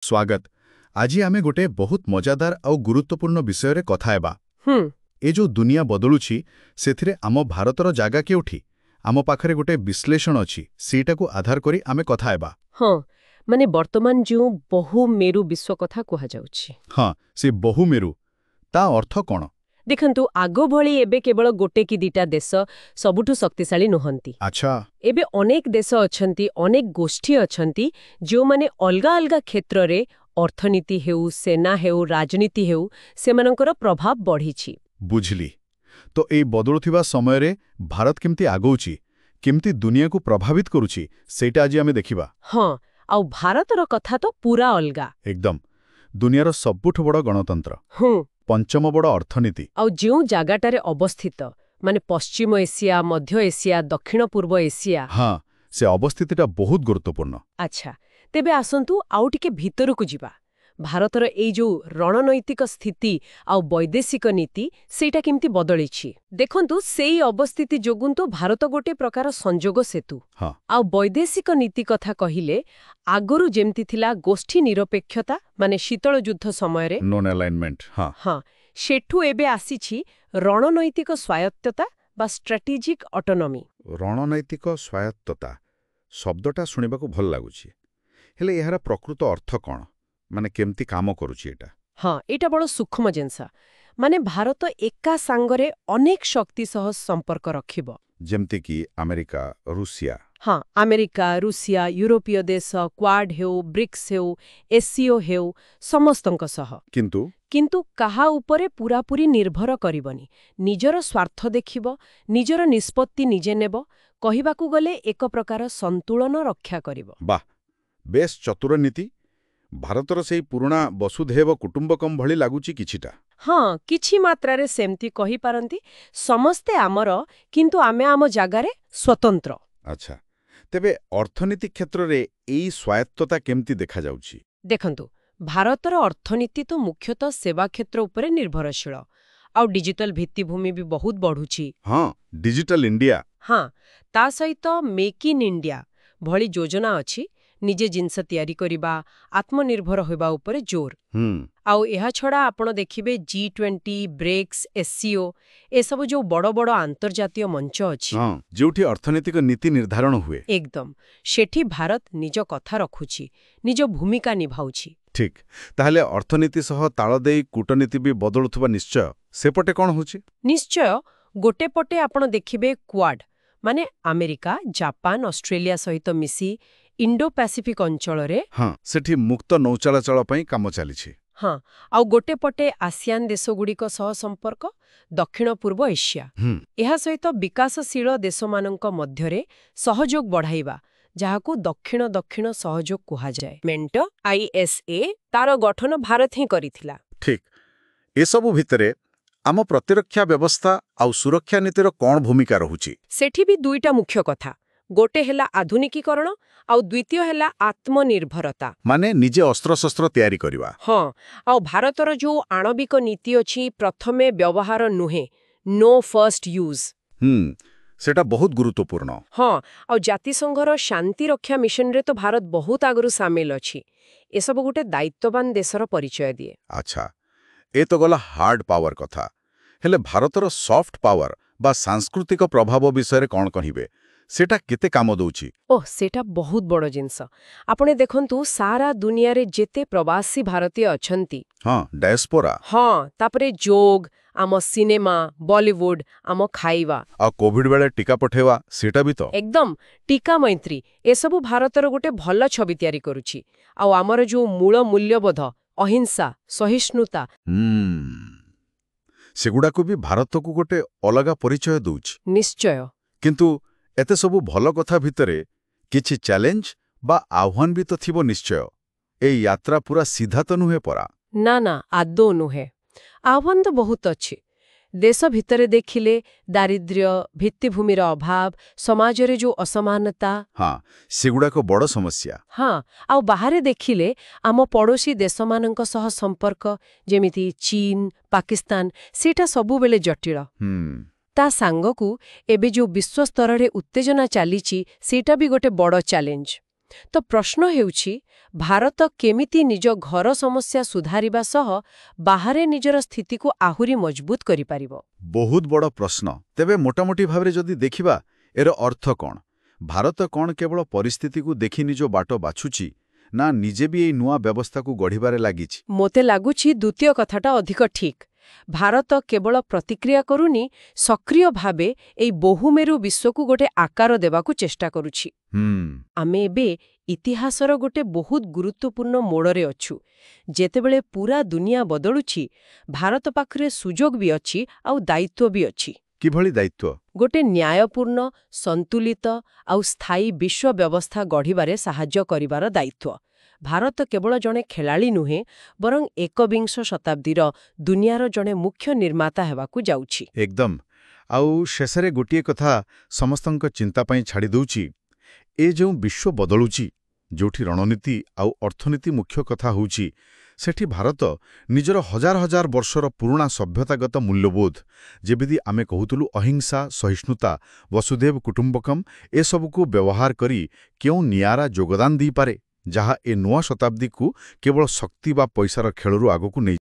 ସ୍ୱାଗତ। ଆଜି ଆମେ ଗୋଟେ ବହୁତ ମଜାଦାର ଆଉ ଗୁରୁତ୍ୱପୂର୍ଣ୍ଣ ବିଷୟରେ କଥା ହେବା। ଏ ଯୋଉ ଦୁନିଆ ବଦଳୁଛି, ସେଥିରେ ଆମ ଭାରତର ଜାଗା କେଉଁଠି? ଆମ ପାଖରେ ଗୋଟେ ବିଶ୍ଳେଷଣ ଅଛି, ସେଇଟାକୁ ଆଧାର କରି ଆମେ କଥା ହେବା। ହଁ, ମାନେ ବର୍ତ୍ତମାନ ଯେଉଁ ବହୁ ମେରୁ ବିଶ୍ୱ କଥା କୁହାଯାଉଛି। ହଁ, ସେ ବହୁମେରୁ, ତା ଅର୍ଥ କ'ଣ? ଦେଖନ୍ତୁ, ଆଗ ଭଳି ଏବେ କେବଳ ଗୋଟେ କି ଦିଟା ଦେଶ ସବୁଠୁ ଶକ୍ତିଶାଳୀ ନୁହନ୍ତି। ଏବେ ଅନେକ ଦେଶ ଅଛନ୍ତି, ଅନେକ ଗୋଷ୍ଠୀ ଅଛନ୍ତି, ଯେଉଁମାନେ ଅଲଗା ଅଲଗା କ୍ଷେତ୍ରରେ, ଅର୍ଥନୀତି ହେଉ, ସେନା ହେଉ, ରାଜନୀତି ହେଉ, ସେମାନଙ୍କର ପ୍ରଭାବ ବଢ଼ିଛି। ବୁଝିଲି। ତ ଏଇ ବଦଳୁଥିବା ସମୟରେ ଭାରତ କେମିତି ଆଗଉଛି, କେମିତି ଦୁନିଆକୁ ପ୍ରଭାବିତ କରୁଛି, ସେଇଟା ଆଜି ଆମେ ଦେଖିବା। ହଁ, ଆଉ ଭାରତର କଥା ତ ପୁରା ଅଲଗା। ଏକଦମ। ଦୁନିଆର ସବୁଠୁ ବଡ଼ ଗଣତନ୍ତ୍ର, ପଞ୍ଚମ ବଡ଼ ଅର୍ଥନୀତି। ଆଉ ଯେଉଁ ଜାଗାଟାରେ ଅବସ୍ଥିତ, ମାନେ ପଶ୍ଚିମ ଏସିଆ, ମଧ୍ୟ ଏସିଆ, ଦକ୍ଷିଣ ପୂର୍ବ ଏସିଆ। ହଁ, ସେ ଅବସ୍ଥିତିଟା ବହୁତ ଗୁରୁତ୍ୱପୂର୍ଣ୍ଣ। ଆଚ୍ଛା, ତେବେ ଆସନ୍ତୁ ଆଉ ଟିକେ ଭିତରକୁ ଯିବା। ଭାରତର ଏଇ ଯୋଉ ରଣନୈତିକ ସ୍ଥିତି ଆଉ ବୈଦେଶିକ ନୀତି, ସେଇଟା କେମିତି ବଦଳିଛି। ଦେଖନ୍ତୁ, ସେଇ ଅବସ୍ଥିତି ଯୋଗୁଁ ତ ଭାରତ ଗୋଟେ ପ୍ରକାର ସଂଯୋଗ ସେତୁ। ଆଉ ବୈଦେଶିକ ନୀତି କଥା କହିଲେ, ଆଗରୁ ଯେମିତି ଥିଲା ଗୋଷ୍ଠୀ ନିରପେକ୍ଷତା, ମାନେ ଶୀତଳ ଯୁଦ୍ଧ ସମୟରେ, ନନ୍ ଆଲାଇନମେଣ୍ଟ, ହଁ। ହଁ, ସେଠୁ ଏବେ ଆସିଛି ରଣନୈତିକ ସ୍ୱାୟତ୍ତତା ବା ଷ୍ଟ୍ରାଟେଜିକ୍ ଅଟୋନମି। ରଣନୈତିକ ସ୍ୱାୟତ୍ତତା ଶବ୍ଦଟା ଶୁଣିବାକୁ ଭଲ ଲାଗୁଛି। ହେଲେ ଏହାର ପ୍ରକୃତ ଅର୍ଥ କ'ଣ? ମାନେ କେମିତି କାମ କରୁଛି ଏଇଟା? ହଁ, ଏଇଟା ବଡ଼ ସୂକ୍ଷ୍ମ ଜିନିଷ। ମାନେ ଭାରତ ଏକା ସାଙ୍ଗରେ ଅନେକ ଶକ୍ତି ସହ ସମ୍ପର୍କ ରଖିବ। ଯେମିତିକି ଆମେରିକା, ରୁଷିଆ? ହଁ, ଆମେରିକା, ରୁଷିଆ, ୟୁରୋପୀୟ ଦେଶ, କ୍ୱାଡ୍ ହେଉ, ବ୍ରିକ୍ସ ହେଉ, ଏସସିଓ ହେଉ, ସମସ୍ତଙ୍କ ସହ। କିନ୍ତୁ କିନ୍ତୁ କାହା ଉପରେ ପୂରାପୂରି ନିର୍ଭର କରିବନି। ନିଜର ସ୍ୱାର୍ଥ ଦେଖିବ, ନିଜର ନିଷ୍ପତ୍ତି ନିଜେ ନେବ। କହିବାକୁ ଗଲେ ଏକ ପ୍ରକାର ସନ୍ତୁଳନ ରକ୍ଷା କରିବ। ବାଃ, ବେଶ ଚତୁର ନୀତି। ଭାରତର ସେଇ ପୁରୁଣା ବସୁଧୈବ କୁଟୁମ୍ବକମ୍ ଭଳି ଲାଗୁଛି କିଛିଟା। ହଁ, କିଛି ମାତ୍ରାରେ ସେମିତି କହିପାରନ୍ତି। ସମସ୍ତେ ଆମର, କିନ୍ତୁ ଆମେ ଆମ ଜାଗାରେ ସ୍ୱତନ୍ତ୍ର। ଆଚ୍ଛା, ତେବେ ଅର୍ଥନୀତି କ୍ଷେତ୍ରରେ ଏଇ ସ୍ୱାୟତ୍ତତା କେମିତି ଦେଖାଯାଉଛି? ଦେଖନ୍ତୁ, ଭାରତର ଅର୍ଥନୀତି ତ ମୁଖ୍ୟତଃ ସେବା କ୍ଷେତ୍ର ଉପରେ ନିର୍ଭରଶୀଳ। ଆଉ ଡିଜିଟାଲ ଭିତ୍ତିଭୂମି ବି ବହୁତ ବଢୁଛି। ହଁ, ଡିଜିଟାଲ ଇଣ୍ଡିଆ। ହଁ, ତା ସହିତ ମେକ୍ ଇନ୍ ଇଣ୍ଡିଆ ଭଳି ଯୋଜନା ଅଛି। ନିଜେ ଜିନିଷ ତିଆରି କରିବା, ଆତ୍ମନିର୍ଭର ହେବା ଉପରେ ଜୋର। ଆଉ ଏହା ଛଡ଼ା ଆପଣ ଦେଖିବେ ଜି-20, ବ୍ରିକ୍ସ, ଏସସିଓ, ଏସବୁ ଯୋଉ ବଡ଼ ବଡ଼ ଆନ୍ତର୍ଜାତୀୟ ମଞ୍ଚ ଅଛି, ହଁ, ଯେଉଁଠି ଅର୍ଥନୈତିକ ନୀତି ନିର୍ଦ୍ଧାରଣ ହୁଏ। ଏକଦମ, ସେଠି ଭାରତ ନିଜ କଥା ରଖୁଛି, ନିଜ ଭୂମିକା ନିଭାଉଛି। ଠିକ୍। ତାହେଲେ ଅର୍ଥନୀତି ସହ ତାଳ ଦେଇ କୂଟନୀତି ବି ବଦଳୁଥିବା ନିଶ୍ଚୟ। ସେପଟେ କ'ଣ ହେଉଛି? ନିଶ୍ଚୟ। ଗୋଟେ ପଟେ ଆପଣ ଦେଖିବେ କ୍ୱାଡ୍, ମାନେ ଆମେରିକା, ଜାପାନ, ଅଷ୍ଟ୍ରେଲିଆ ସହିତ ମିଶି ଇଣ୍ଡୋ ପାସିଫିକ୍ ଅଞ୍ଚଳରେ ହଁ, ସେଠି ମୁକ୍ତ ନୌଚଳାଚଳ ପାଇଁ କାମ ଚାଲିଛି। ହଁ, ଆଉ ଗୋଟେ ପଟେ ଆସିଆନ ଦେଶଗୁଡ଼ିକ ସହ ସମ୍ପର୍କ, ଦକ୍ଷିଣ ପୂର୍ବ ଏସିଆ। ଏହା ସହିତ ବିକାଶଶୀଳ ଦେଶମାନଙ୍କ ମଧ୍ୟରେ ସହଯୋଗ ବଢ଼ାଇବା, ଯାହାକୁ ଦକ୍ଷିଣ ଦକ୍ଷିଣ ସହଯୋଗ କୁହାଯାଏ, ମେଣ୍ଟ ଆଇଏସ୍ଏ, ତାର ଗଠନ ଭାରତ ହିଁ କରିଥିଲା। ଠିକ୍। ଏସବୁ ଭିତରେ ଆମ ପ୍ରତିରକ୍ଷା ବ୍ୟବସ୍ଥା ଆଉ ସୁରକ୍ଷା ନୀତିର କ'ଣ ଭୂମିକା ରହୁଛି? ସେଠି ବି ଦୁଇଟା ମୁଖ୍ୟ କଥା। ଗୋଟେ ହେଲା ଆଧୁନିକୀକରଣ, ଆଉ ଦ୍ୱିତୀୟ ହେଲା ଆତ୍ମନିର୍ଭରତା। ମାନେ ନିଜେ ଅସ୍ତ୍ରଶସ୍ତ୍ର ତିଆରି କରିବା। ହଁ, ଆଉ ଭାରତର ଯୋଉ ଆଣବିକ ନୀତି ଅଛି, ପ୍ରଥମେ ବ୍ୟବହାର ନୁହେଁ, ନୋ ଫର୍ଷ୍ଟ ୟୁଜ୍। ସେଟା ବହୁତ ଗୁରୁତ୍ୱପୂର୍ଣ୍ଣ। ହଁ, ଆଉ ଜାତିସଂଘର ଶାନ୍ତି ରକ୍ଷା ମିଶନରେ ତ ଭାରତ ବହୁତ ଆଗରୁ ସାମିଲ ଅଛି। ଏସବୁ ଗୋଟେ ଦାୟିତ୍ୱବାନ ଦେଶର ପରିଚୟ ଦିଏ। ଆଚ୍ଛା, ଏ ତ ଗଲା ହାର୍ଡ ପାୱାର କଥା। ହେଲେ ଭାରତର ସଫ୍ଟ ପାୱାର ବା ସାଂସ୍କୃତିକ ପ୍ରଭାବ ବିଷୟରେ କ'ଣ କହିବେ? ସେଟା କେତେ କାମ ଦଉଛି? ଓଃ, ସେଇଟା ବହୁତ ବଡ଼ ଜିନିଷ। ଆପଣ ଦେଖନ୍ତୁ, ସାରା ଦୁନିଆରେ ଯେତେ ପ୍ରବାସୀ ଭାରତୀୟ ଅଛନ୍ତି, ହଁ, ଡାଏସ୍ପୋରା। ହଁ, ତାପରେ ଯୋଗ, ଆମ ସିନେମା, ବଲିଉଡ, ଆମ ଖାଇବା। ଆଉ କୋଭିଡ ବେଳେ ଟିକା ପଠେଇବା, ସେଟା ବି ତ। ଏକଦମ, ଟିକା ମୈତ୍ରୀ, ଏସବୁ ଭାରତର ଗୋଟେ ଭଲ ଛବି ତିଆରି କରୁଛି। ଆଉ ଆମର ଯୋଉ ମୂଳ ମୂଲ୍ୟବୋଧ, ଅହିଂସା, ସହିଷ୍ଣୁତା, ସେଗୁଡ଼ାକୁ ବି ଭାରତକୁ ଗୋଟେ ଅଲଗା ପରିଚୟ ଦଉଛି। ନିଶ୍ଚୟ। କିନ୍ତୁ ଏତେ ସବୁ ଭଲ କଥା ଭିତରେ କିଛି ଚ୍ୟାଲେଞ୍ଜ ବା ଆହ୍ୱାନ ବି ତ ଥିବ ନିଶ୍ଚୟ। ଏଇ ଯାତ୍ରା ପୁରା ସିଧା ତ ନୁହେଁ ପରା? ନା ନା, ଆଦୌ ନୁହେଁ। ଆହ୍ୱାନ ତ ବହୁତ ଅଛି। ଦେଶ ଭିତରେ ଦେଖିଲେ ଦାରିଦ୍ର୍ୟ, ଭିତ୍ତିଭୂମିର ଅଭାବ, ସମାଜରେ ଯୋଉ ଅସମାନତା। ହଁ, ସେଗୁଡ଼ାକ ବଡ଼ ସମସ୍ୟା। ହଁ, ଆଉ ବାହାରେ ଦେଖିଲେ ଆମ ପଡ଼ୋଶୀ ଦେଶମାନଙ୍କ ସହ ସମ୍ପର୍କ, ଯେମିତି ଚୀନ, ପାକିସ୍ତାନ, ସେଇଟା ସବୁବେଳେ ଜଟିଳ। ତା ସାଙ୍ଗକୁ ଏବେ ଯୋଉ ବିଶ୍ୱସ୍ତରରେ ଉତ୍ତେଜନା ଚାଲିଛି, ସେଇଟା ବି ଗୋଟେ ବଡ଼ ଚ୍ୟାଲେଞ୍ଜ। ତ ପ୍ରଶ୍ନ ହେଉଛି, ଭାରତ କେମିତି ନିଜ ଘର ସମସ୍ୟା ସୁଧାରିବା ସହ ବାହାରେ ନିଜର ସ୍ଥିତିକୁ ଆହୁରି ମଜବୁତ କରିପାରିବ? ବହୁତ ବଡ଼ ପ୍ରଶ୍ନ। ତେବେ ମୋଟାମୋଟି ଭାବରେ ଯଦି ଦେଖିବା, ଏର ଅର୍ଥ କ'ଣ? ଭାରତ କ'ଣ କେବଳ ପରିସ୍ଥିତିକୁ ଦେଖି ନିଜ ବାଟ ବାଛୁଛି, ନା ନିଜେ ବି ଏଇ ନୂଆ ବ୍ୟବସ୍ଥାକୁ ଗଢ଼ିବାରେ ଲାଗିଛି? ମୋତେ ଲାଗୁଛି ଦ୍ୱିତୀୟ କଥାଟା ଅଧିକ ଠିକ୍। ଭାରତ କେବଳ ପ୍ରତିକ୍ରିୟା କରୁନି, ସକ୍ରିୟ ଭାବେ ଏଇ ବହୁମେରୁ ବିଶ୍ୱକୁ ଗୋଟେ ଆକାର ଦେବାକୁ ଚେଷ୍ଟା କରୁଛି। ଆମେ ଏବେ ଇତିହାସର ଗୋଟେ ବହୁତ ଗୁରୁତ୍ୱପୂର୍ଣ୍ଣ ମୋଡ଼ରେ ଅଛୁ। ଯେତେବେଳେ ପୁରା ଦୁନିଆ ବଦଳୁଛି, ଭାରତ ପାଖରେ ସୁଯୋଗ ବି ଅଛି ଆଉ ଦାୟିତ୍ୱ ବି ଅଛି। କିଭଳି ଦାୟିତ୍ୱ? ଗୋଟେ ନ୍ୟାୟପୂର୍ଣ୍ଣ, ସନ୍ତୁଳିତ ଆଉ ସ୍ଥାୟୀ ବିଶ୍ୱ ବ୍ୟବସ୍ଥା ଗଢ଼ିବାରେ ସାହାଯ୍ୟ କରିବାର ଦାୟିତ୍ୱ। ଭାରତ କେବଳ ଜଣେ ଖେଳାଳି ନୁହେଁ, ବରଂ ଏକବିଂଶ ଶତାବ୍ଦୀର ଦୁନିଆର ଜଣେ ମୁଖ୍ୟ ନିର୍ମାତା ହେବାକୁ ଯାଉଛି। ଏକଦମ। ଆଉ ଶେଷରେ ଗୋଟିଏ କଥା ସମସ୍ତଙ୍କ ଚିନ୍ତା ପାଇଁ ଛାଡ଼ି ଦେଉଛି। ଏ ଯେଉଁ ବିଶ୍ୱ ବଦଳୁଛି, ଯେଉଁଠି ରଣନୀତି ଆଉ ଅର୍ଥନୀତି ମୁଖ୍ୟ କଥା ହେଉଛି, ସେଠି ଭାରତ ନିଜର ହଜାର ହଜାର ବର୍ଷର ପୁରୁଣା ସଭ୍ୟତାଗତ ମୂଲ୍ୟବୋଧ, ଯେମିତି ଆମେ କହୁଥିଲୁ ଅହିଂସା, ସହିଷ୍ଣୁତା, ବସୁଧୈବ କୁଟୁମ୍ବକମ୍, ଏସବୁକୁ ବ୍ୟବହାର କରି କେଉଁ ନିଆରା ଯୋଗଦାନ ଦେଇପାରେ, ଯାହା ଏ ନୂଆ ଶତାବ୍ଦୀକୁ କେବଳ ଶକ୍ତି ବା ପଇସାର ଖେଳରୁ ଆଗକୁ ନେଇ